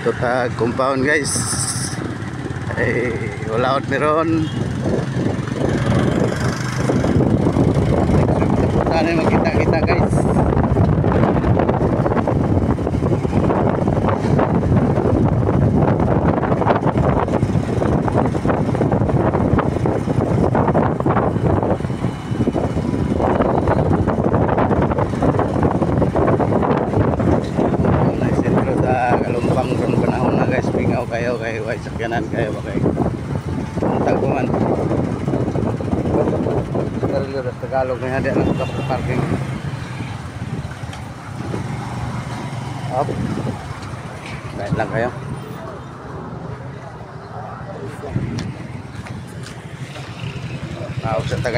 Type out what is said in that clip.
Adto ta compound, guys. Ay wala out meron. Sana magkita-kita, guys. Na sentro sa Kalumpang ron panahon na, guys, pingaw kayo kay way sakyanan kayo ba kay tagpo man. Sigarilyo das Tagalog nga di lang sa parking. Up. Kahit lang kayo. Tawag sa taga